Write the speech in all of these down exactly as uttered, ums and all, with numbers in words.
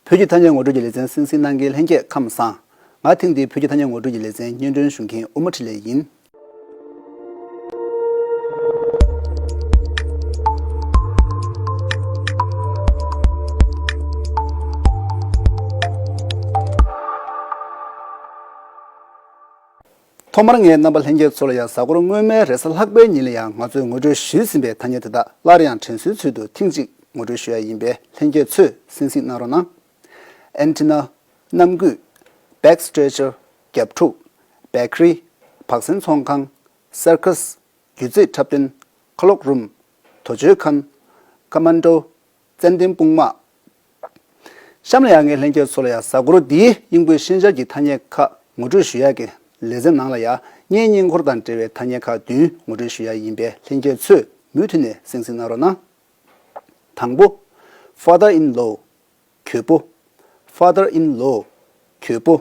བོད་ཀྱི་ཐ་སྙད་ངོ་སྤྲོད་ཀྱི་ལེ་ཚན་གསན་གཟིགས་གནང་མཁན་ལྷན་རྒྱས་ཁམས་བཟང་། ང་ཐེངས་འདིའི་བོད་ཀྱི་ཐ་སྙད་ངོ་སྤྲོད་ཀྱི་ལེ་ཚན་སྙན་སྒྲོན་ཞུ་མཁན་ཨུ་མ་འཕྲིན་ལས་ཡིན། ཐོག་མར་ངས་རྣམ་པ་ལྷན་རྒྱས་ཚོ་ལ་ཡང་གཟའ་འཁོར་སྔོན་མའི་རེས་གཟའ་ལྷག་པའི་ཉིན་ལ་ཡང་ང་ཚོས་ངོ་སྤྲོད་ཞུས་ཟིན་པའི་ཐ་སྙད་དེ་དག་སླར་ཡང་དྲན་གསོའི་ཚུལ་དུ་ཐེངས་གཅིག་ངོ་སྤྲོད་ཞུ་ཡ་ཡིན་པས་ལྷན་རྒྱས་ཚོས་གསན་གཟིགས་གནང་རོགས་གནང་། Antenna། གནམ་སྐུད། Back stretcher། རྒྱབ་ཕྲུག། Bakery། བག་ཟན་ཚོང་ཁང་། Circus། སྒྱུ་རྩལ་འཁྲབ་སྟོན། Cloak room། དོ་ཆོའི་ཁང་། Commando། ཙན་དན་དཔུང་དམག་གཤམ་ལ་ཡང་ངས་ལྷན་རྒྱས་ཚོ་ལ་ཡང་གཟའ་འཁོར་འདིའི་དབྱིན་སྐད་ཤན་སྦྱར་གྱི་ཐ་སྙད་ཁག་ངོ་སྤྲོད་ཞུ་ཡག་གི་ལེ་ཚན་ནང་ལ་ཡང་བརྙན་རྙིང་འཁོར་དང་འབྲེལ་བའི་ཐ་སྙད་ཁག་བདུན་ངོ་སྤྲོད་ཞུ་ཡག་ཡིན་པས་ལྷན་རྒྱས་ཚོས་མུ་མཐུད་ནས་གསན་གཟིགས་གནང་རོགས་གནང་། དང་པོ། Father in law། གྱོད་པོ། Father in law། གྱོད་པོ།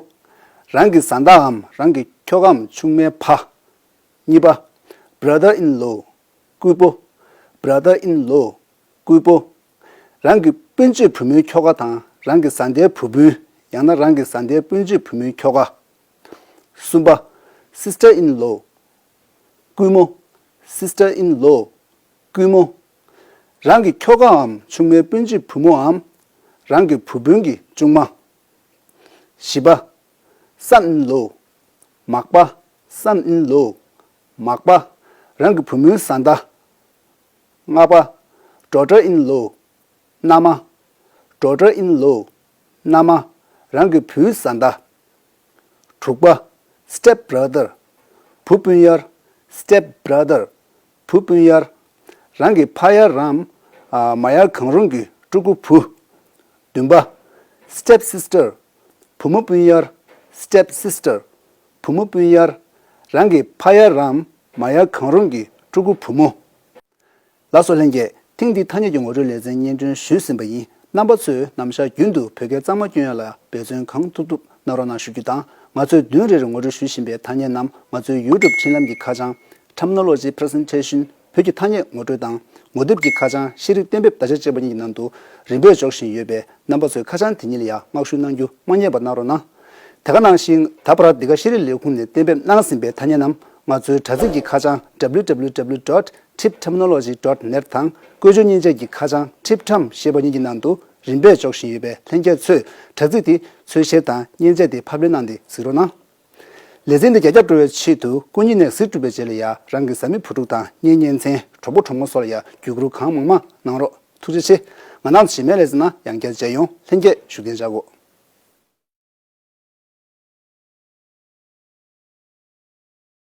རང་གི་བཟའ་ཟླའམ་རང་གི་ཁྱོ་གའམ་ཆུང་མའི་ཕ། གཉིས་པ། Brother in law། སྐུད་པོ། Brother in law། སྐུད་པོ། རང་གི་སྤུན་མཆེད་བུ་མོའི་ཁྱོ་ག་དང་རང་གི་བཟའ་ཟླའི་བུ་སྤུན། ཡང་ན་རང་གི་བཟའ་ཟླའི་སྤུན་མཆེད་བུ་མོའི་ཁྱོ་ག་གསུམ་པ། Sister in law། སྐུད་མོ། Sister in law། སྐུད་མོ། རང་གི་ཁྱོ་གའམ་ཆུང་མའི་སྤུན་མཆེད་བུ་མོའམ། རང་གི་བུ་སྤུན་གྱི་ཆུང་མ། བཞི་པ། Son in law། མག་པ། Son in law། མག་པ། རང་གི་བུ་མོའི་བཟའ་ཟླ། ལྔ་པ། Daughter in law། མནའ་མ། Daughter in law། མནའ་མ། རང་གི་བུའི་བཟའ་ཟླ། དྲུག་པ། Step brother། བུ་སྤུན་ཡར། Step brother། བུ་སྤུན་ཡར། རང་གི་ཕ་ཡར་རམ། ཨ། མ་ཡར་གང་རུང་གི་ཕྲུ་གུ་བུ། བདུན་པ། Step sister། བུ་མོ་སྤུན་ཡར། Step sister། བུ་མོ་སྤུན་ཡར། རང་གི་ཕ་ཡར་རམ། མ་ཡར་གང་རུང་གི་ཕྲུ་གུ་བུ་མོ། ལགས་སོ་ལྷན་རྒྱས། ཐེངས་འདིའི་ཐ་སྙད་ཀྱི་ངོ་སྤྲོད་ལེ་ཚན་སྙན་སྒྲོན་ཞུས་ཟིན་པ་ཡིན། རྣམ་པ་ཚོས་ནམ་ཞག་རྒྱུན་དུ་བོད་སྐད་གཙང་མ་སྐྱོན་ཡ་ལ་འབད་བརྩོན་གང་ཐུབ་ཐུབ་གནང་རོགས་གནང་ཞུ་རྒྱུ་དང་། ང་ཚོས་བདུན་རེ་རེ་ངོ་སྤྲོད་ཞུ་བཞིན་པའི་ཐ་སྙད་རྣམས་ང་ཚོའི་ཡུ་ཊུབ་འཕྲིན་ལམ་གྱི་ཁ་བྱང་། Terminology Presentation། བོད་ཀྱི་ཐ་སྙད་ངོ་སྤྲོད་དང་། ངོ་དེབ་ཀྱི་ཁ་བྱང་། ཤེས་རིག་གཏན་འབེབས་བརྡ་ཆ་བཅས་པ་གཉིས་ཀྱི་ནང་དུ་རིམ་པས་འཇོག་བཞིན་ཡོད་པས། རྣམ་པ་ཚོས་ཁ་བྱང་དེ་གཉིས་ལ་ཡང་མངགས་ཞུ་གནང་རྒྱུ་མ་བསྙེལ་བ་གནང་རོགས་གནང་། དེ་ག་ནང་བཞིན་ད་བར་འདི་ག་ཤེས་རིག་ལས་ཁུངས་ནས་གཏན་འབེབས་གནང་ཟིན་པའི་ཐ་སྙད་རྣམས་ང་ཚོའི་དྲ་ཚིགས་ཀྱི་ཁ་བྱང་W W W dot tip terminology dot net དང་བཀོལ་སྤྱོད་མཉེན་ཆས་ཀྱི་ཁ་བྱང་Tip Tam ཞེས་པ་གཉིས་ཀྱི་ནང་དུ་རིམ་པས་འཇོག་བཞིན་ཡོད་པས། ལྷན་རྒྱས་ཚོས་དྲ་ཚིགས་དེ་འཚོལ་བཤེར་དང་མཉེན་ཆས་དེ་ཕབ་ལེན་གནང་སྟེ་གཟིགས་རོགས་གནང་། ལེ་ཚན་འདི་རྒྱ་ཁྱབ་འགྲོ་བའི་ཆེད་དུ་སྐུ་ཉིད་ནས་གཟིགས་གྲུབ་པའི་རྗེས་ལ་ཡང་རང་གི་བཟའ་མི་བུ་ཕྲུག་དང་གཉེན་ཉེ་ཚན། གྲོགས་པོ་གྲོགས་མོ་སོགས་ལ་ཡང་བརྒྱུད་བསྐུར་གང་མང་མང་གནང་རོགས། ཐུགས་རྗེ་ཆེ། ང་རང་ཚོ་གཞི་མེད་ལེ་ཚན་ནང་ཡང་བསྐྱར་མཇལ་ཡོང་། ལྷན་རྒྱས་བཞུགས་གདན་འཇགས་དགོས།